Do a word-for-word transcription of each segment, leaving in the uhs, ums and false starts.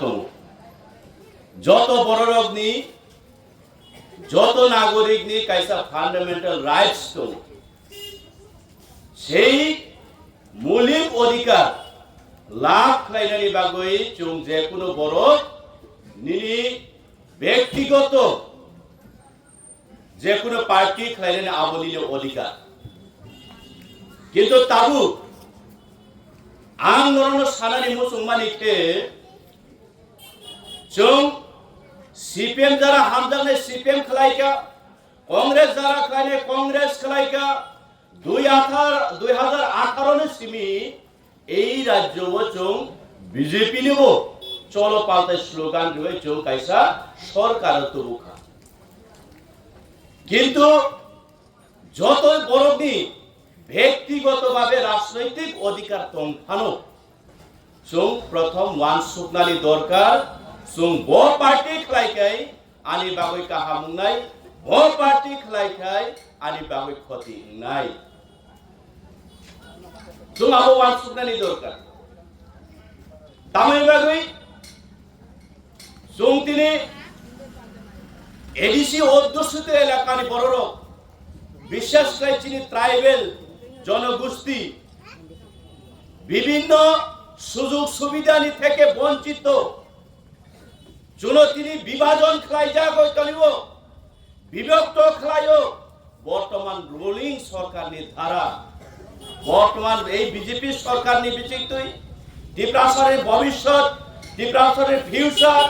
tongo. Joto bororokni, joto nagorikni kaisa fundamental rights tongo. Sei mulik odhikar lab khlainani bagwi chwng jekunu borok nini bektigoto jekunu party khlainani abo nini odhikar. Kintu tabuk ang norokno sanani muchungmani khe, chwng C P M jara hamjaknai C P M khlaikha, Congress jara khlainai Congress khlaikha, dui athar, dui hazar atharo ni simi ei rajyo o chwng B J P ni bo cholo paltai slogan rwi chwng kaisa sorkar o tubukha. Kintu joto borokni bektigoto babe rajnoitik odhikar tong phano, chwng prothom uansuknani dorkar, chwng bo party khlai khai ani bagwi kaham wngnai, bo party khlai khai ani bagwi khoti wngnai. Chwng abo uansuknani dorkar. Tamoni bagwi chwng tini A D C odhusito elakani bororok, bishes khai chini tribal jonogosti, bibhinno sujog subidhani theke bonchito, chwngno tini bibhajon khlaijagwi tonio, bibhakto khlaio. Bortoman ruling sorkarni dhara, bortoman ei B J P sorkarni bichingtwi Tiprasani bobishyot, Tiprasani future,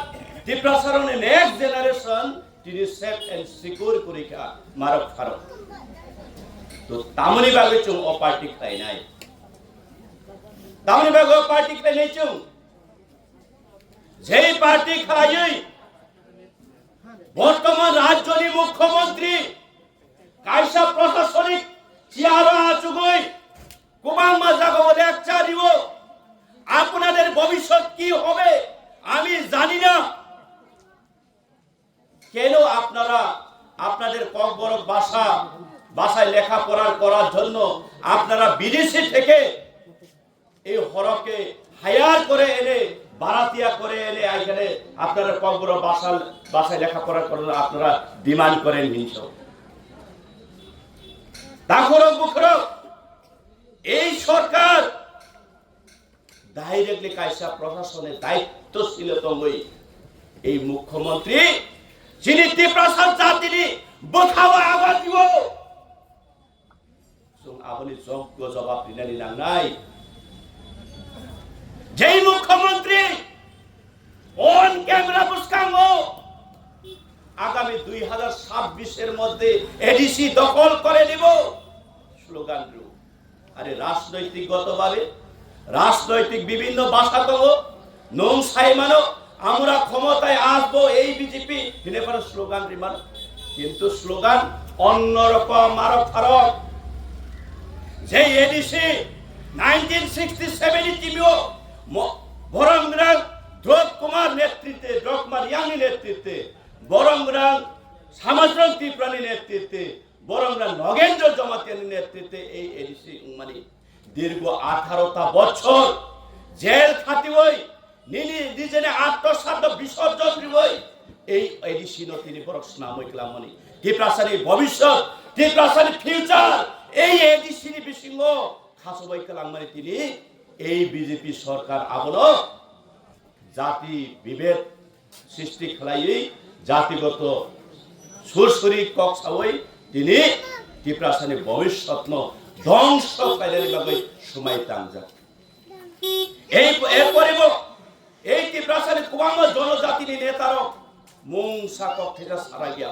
Tiprasani next generation tini safe and secure kwrwi kha marok pharok. To tamoni bagwi chwng o party khlainai. Tamoni bagwi o party khlainai chwng. Jei party khlaiwi bortoman rajyoni mukhyamantri kaisa prashasonik chair-o achugwi kwbangma jagao lecture rio, "আপনাদের ভবিষ্যৎ কি হবে আমি জানি না।" কেন আপনারা আপনাদের ককবরক ভাষা, ভাষায় লেখাপড়া করার জন্য আপনারা বিদেশি থেকে এই হরকে হায়ার করে এনে, ভাড়াটিয়া করে এনে এখানে আপনারা ককবরক ভাষা, ভাষায় লেখাপড়া করার আপনারা ডিমান্ড করেন হিংস। তাখরক বুখরক এই সরকার directly kaisa prasasone daitto sile tongwi ei mukhyamantri chini Tiprasa jatini bwkhao abatio. Chwng aboni joggo jobab rinani nangnai. Jei mukhyamantri on camera bwskango agami dui hazar chabbish er moddhe A D C dokhol kore nibo slogan rw. Are rajnoitik goto babe, rajnoitik bibhinno bhasha tongo, nwng sai mano, "আমরা ক্ষমতায় আসবো, এই B J P" hine phano slogan ri mano. Kintu slogan onno rokom, aro pharok. Je A D C nineteen sixty seven ni timio mo-, borong gwnang Drop Kumar netritwe, Drop Kumar Reang ni netritwe, borong gwnang Samachron Tripura ni netritwe, Boromra Nogendra Jamatia ni netritwe ei A D C wngmani dirgo atharo ta bochor jel khatiwi nini nijeni atmosarno bisorjon riwi ei A D C no tini borok swnamwi kwlangmani. Tiprasani bobishyot, Tiprasani future ei A D C ni bisingo khasobai kwlangmani tini ei B J P sorkar abono jati bibed srishti khlaiwi jatigoto sursuri kok sawi tini Tiprasani bobishyotno dongso khlainani bagwi swmai tangjak. Ei, erpore bo ei Tiprasani kwbangma jonojatini netarok mungsa kok theka sara gya.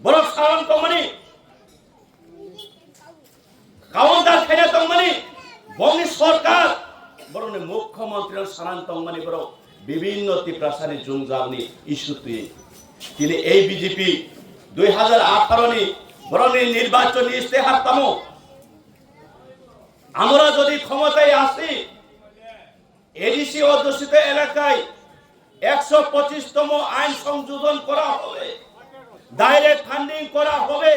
Borok saron tongmani Counter khaina tongmani, bongni sorkar, borokni mukhyamantri sanani tongmani borok bibhinno Tiprasani jwngjal ni issue twi. Tini ei B J P dui hazar atharo ni borokni nirbachon ni istehar tamo. আমরা যদি ক্ষমতায় আসি, এডিসি অধ্যুষিত এলাকায় একশো পঁচিশতম আইন সংযোজন করা হবে, ডাইরেক্ট ফান্ডিং করা হবে।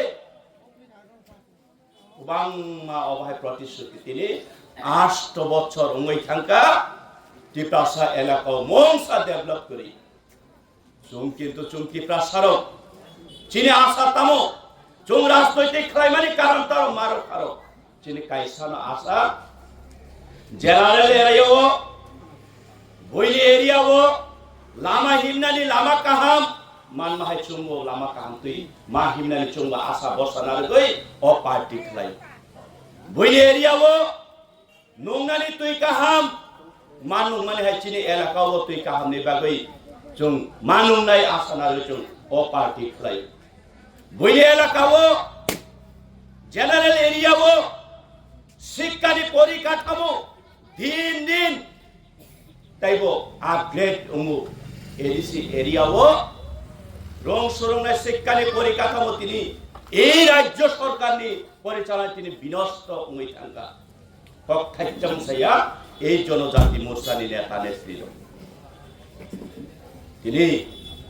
Kwbangma obo hai protisruti tini asto bochor wngwi thangkha. Tiprasa elakao mungsa develop kwrwi. Chwng kintu chwng Tiprasarok, chini asa tamo, chwng rajnoitik khlaimani karon tamo marok harok. Chini kaisano asa, general area o, buini area o, lama himnani lama kaham, manma hai chwngbo lama kaham twi, ma himnani chwngbo asa bosa narwgwi o party khlai. Buini area o, nungnani twi kaham, ma nungmani hai chini elaka o twi kaham ni bagwi chwng ma nungnai asa narwi chwng o party khlai. Buini elaka o, general area o, sikkani porikathamo din din taibo upgrade wngo. A D C area o rong surongnai sikkani porikathamo tini ei rajya sorkarni porichalai tini binosto wngwi thangkha. Kok thaijam saya ei Jonojati Morchani neta netrirok. Tini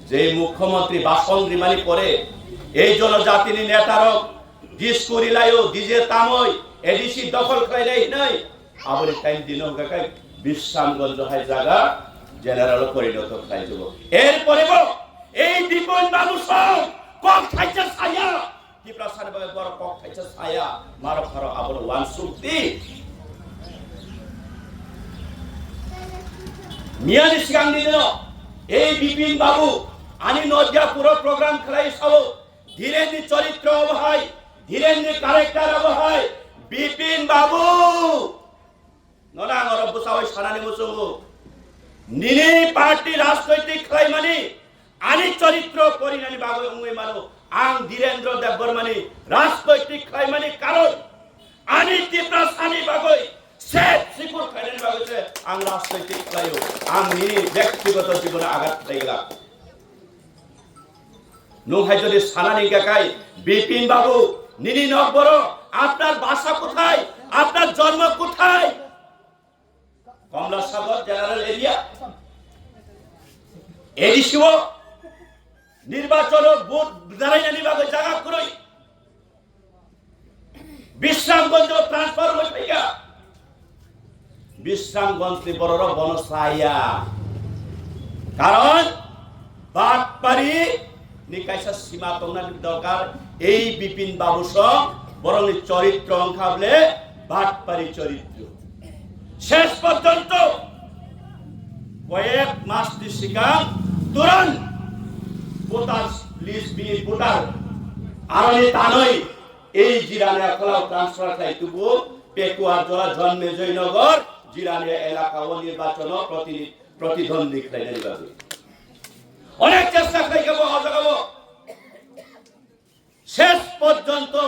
je mukhyamantri bhasan rimani pore ei Jonojatini netarok disco rilaio, D J tamoi, A D C dokhol khlainai hinwi aboni time dino hwnkha khe Bisramganj hai jaga general porinoto khlaijago. Er pore bo ei Bipin Babu song kok thaijak saya. Tiprasani bagwi borok kok thaisa saya, marok pharo abono uansukdi. Miyani sikangni dino ei Bipin Babu ani Nodiapuro program khlai sao, Dhirenni choritro obo hai, Dhirenni character obo hai, Bipin Babu. Nono ang oro bwsao sanani muchungo. Nini party rajnoitik khlaimani, ani choritro porinani bagwi wngwi mano. Ang Dhirendra Debbarmani rajnoitik khlaimani karon ani Tiprasani bagwi safe secure khlainani bagwi se ang rajnoitik khlaio. Ang nini byaktigoto jibono agat khlai glak. Nwng hai jodi sanani hwnkha khai, Bipin Babu, nini nok boro, apnar basa kothai, apnar jonmo kothai? Komla Sagar General Area, A D C o nirbachon o vote darainani bagwi jaga kwrwi. Bisramganj o transfer wngwi phaikha. Bisramganj ni bororok bono chaya. Karon batpari ni kaisa sima tongna dorkar. Ei Bipin Babu song borokni choritro wngkha bole batpari choritro. Ses porjonto koyek mas ni sikang turan voter list bini voter aroni tanoi ei Jirania khwlao transfer khlai tubuo Pekuar Jola Jonmejoy Nagar Jirania elaka o nirbachon o protini-, protidwondwi khlainani bagwi. Onek chesta khlai khe bo o jaga o. Ses porjonto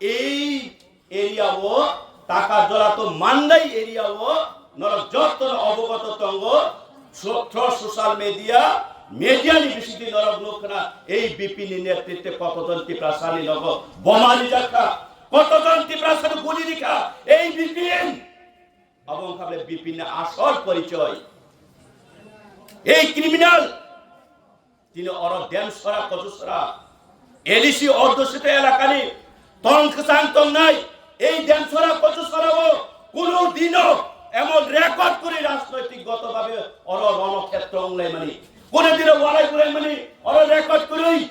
ei area o, Takarjola to Mandai area o, norok joto no obogoto tongo, so-, through social media, media ni bisingtwi norok nukkha, ei Bipin ni netritwe kotojon Tiprasa ni nogo boma rijakha, kotojon Tiprasa no guli rikha, ei Bipin. Abo wngkha bole Bipin ni asol porichoi. Ei criminal. Tini oro Demsora, Kochusora, A D C adhusito elakani tong kwchang tongnai ei Demsora, Kochusora o kunu dino emon record kwrwi rajnoitik goto babe oro ronokhetro wnglaimani, kunu dino walai bulaimani oro record kwrwi.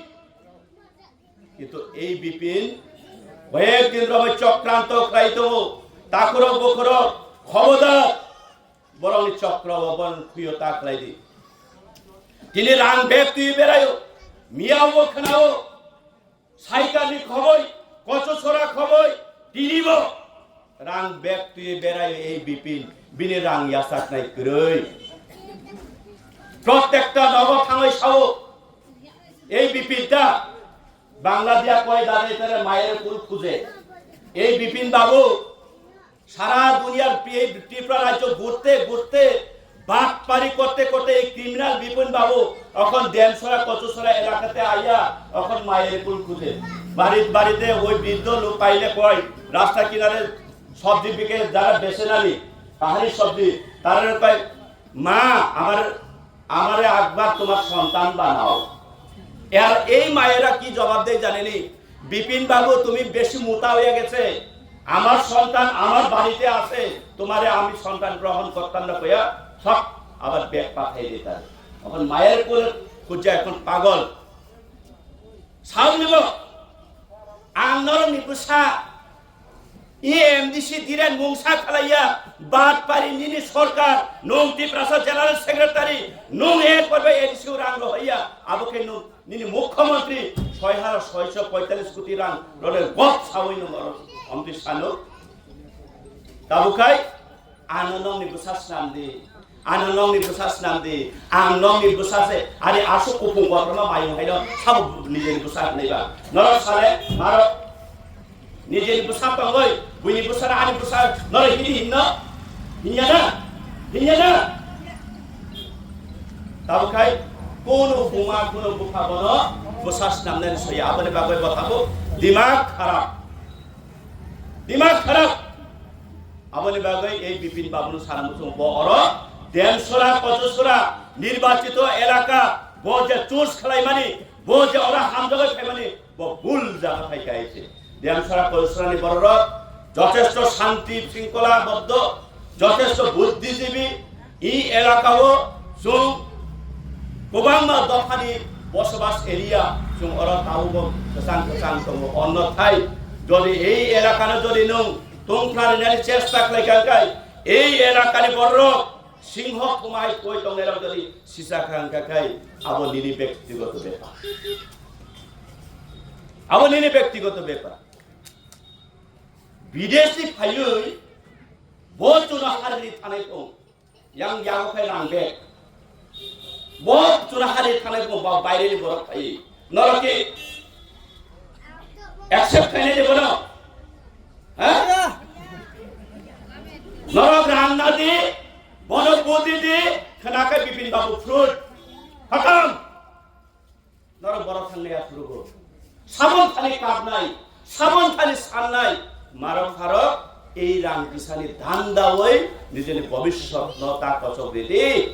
Kintu ei Bipin koyek din romwi chokranto khlai tongo, takhurok bukhurok khobodar. Borokni chokro o borokni khuyo ta khlai di. Tini rang bag twi beraio, miya o khnao, cycle ni khoboi, kocho sora khoboi, tini bo rang bag twi beraio ei Bipin, bini rang yachaknai kwrwi. Protekta nogo thangwi sao, ei Bipin ta Bangladesh koi dare tare mayer kul khuje. Ei Bipin Babu, সারা দুনিয়ার পি-, ত্রিপুরা রাজ্য ঘুরতে ঘুরতে বাটপারি করতে করতে এই ক্রিমিনাল বিপিন বাবু এখন ডেমসরা কচুসরা এলাকাতে আইয়া এখন মায়ের কুল খুঁজে। বাড়ির বাড়িতে ওই বৃদ্ধ লোক পাইলে কয়, রাস্তা কিনারে সবজি বিকে যারা বেচে নানি, পাহাড়ি সবজি, তারা কয়, "মা, আমার, আমারে একবার তোমার সন্তান বানাও।" আর এই মায়েরা কি জবাব দেয় জানেনি? "বিপিন বাবু, তুমি বেশি মোটা হয়ে গেছে, আমার সন্তান আমার বাড়িতে আছে, তোমারে আমি সন্তান গ্রহণ করতাম না কইয়া Sok abar bek pathai de tar. Okon mayar kul kujai kon pagol. Sauni bo ang norok ni bwsa E M D C diren mungsa khalaiya, bat pari nini sorkar, nung Tiprasa General Secretary, nung e porbe A D C rang rohaiya, abo khe nung nini mukhyamantri soi hajar soiso poitalis koti rang role gop sawi nung oro omtwi sano. Tabukai ano nongni bwsa snamdi. Ano nongni bwsa snamdi, ang nongni bwsa se, ari aswk kuphung kotorma mayung haino sabo nijeni bwsa hwnwi ba. Norok sale, marok nijeni bwsa tongoi, buini bwsa na ani bwsa, norok hini hinno? Hinya na? Hinya na? Tabo khai, kono buma, kono bupha bono bwsa snamnani soya, aboni bagwi bo tabo dimag kharap. Dimag kharap. Aboni bagwi ei Bipin Babu no sana muchung bo oro Demsora, Kojosora nirbachito elaka bo je choose khlaimani, bo je oro hamjagwi phaimani, bo bul jaga phai kha se. Demsora, Kojosora ni bororok jothesto shanti shringkhola boddo, jothesto buddhijibi, E elakao chwng kwbangma dophani bosobas area chwng oro tabukbo kwchang kwchang tongo. Onnothai jodi ei elakano jodi nwng tungphla rinani chesta khlai kha khe, ei elakani bororok singho khumai koi tongnairok jodi sisa kha wngkha khe, abo nini bektigoto bepar, abo nini bektigoto bepar. Bidesi phaiwi bo chwngno hariri thanai tong. Yang yago khai rang bag. Bo chuna hari thanai bo ba baire ni borok khai. Norok ki accept khai ni bono. Ha? Norok rang na di, bono budi di, khana khai Bipin Babu fruit. Khatam. Norok borok thangnai aphuru bo. Sabon thani kapnai, sabon thani sannai, marok pharok ei rang kisani dandaoi nijeni bobishyot no ta kochok ridi.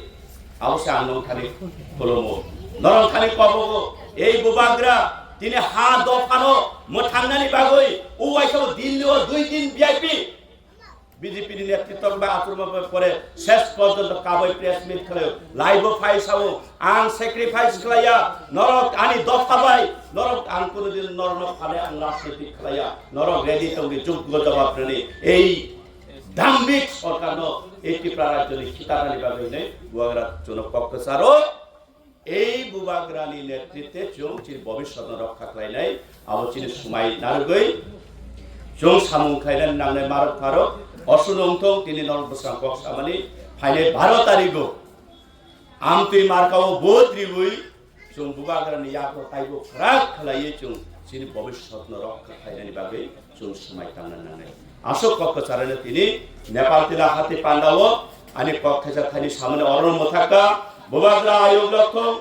Abo se ang nong thani khulumo. Norok thani kobogo, ei bubagra tini ha dophano mwthangnani bagwi uaisa o din o dui din V I P. B J P ni netritwk bai achomma bai pore ses porjonto kaboi press meet khlaio, live o phai sao, ang sacrifice khlaiya, norok ani dopha bai, norok ang kono din norokno phale ang rajnitik khlaiya, norok ready tongdi joggo jawab rwni, ei dambik sorkarno ei Tripura rajyoni khitarnani bagwi hinwi bubagra chwngno kok kwcharo. Ei bubagrani netritwe chwng chini bobishyotno rokha khlainai, abo chini swmai narwgwi chwng samung khlainani nangnai marok pharok. Osuno wngthong tini norok bwskango kok samani phainai baro tarigo amtwi markao vote riwi chwng bubagrani yakno taibo kwrak khlaiwi chwng chini bobishyotno rokha khlainani bagwi chwng swmai tangna nangnai. Aswk kok kwcharano tini Nepal tila hati pandao ani kok thaisa thaini samani orono mwthakha, bubagra ayuk rok thung.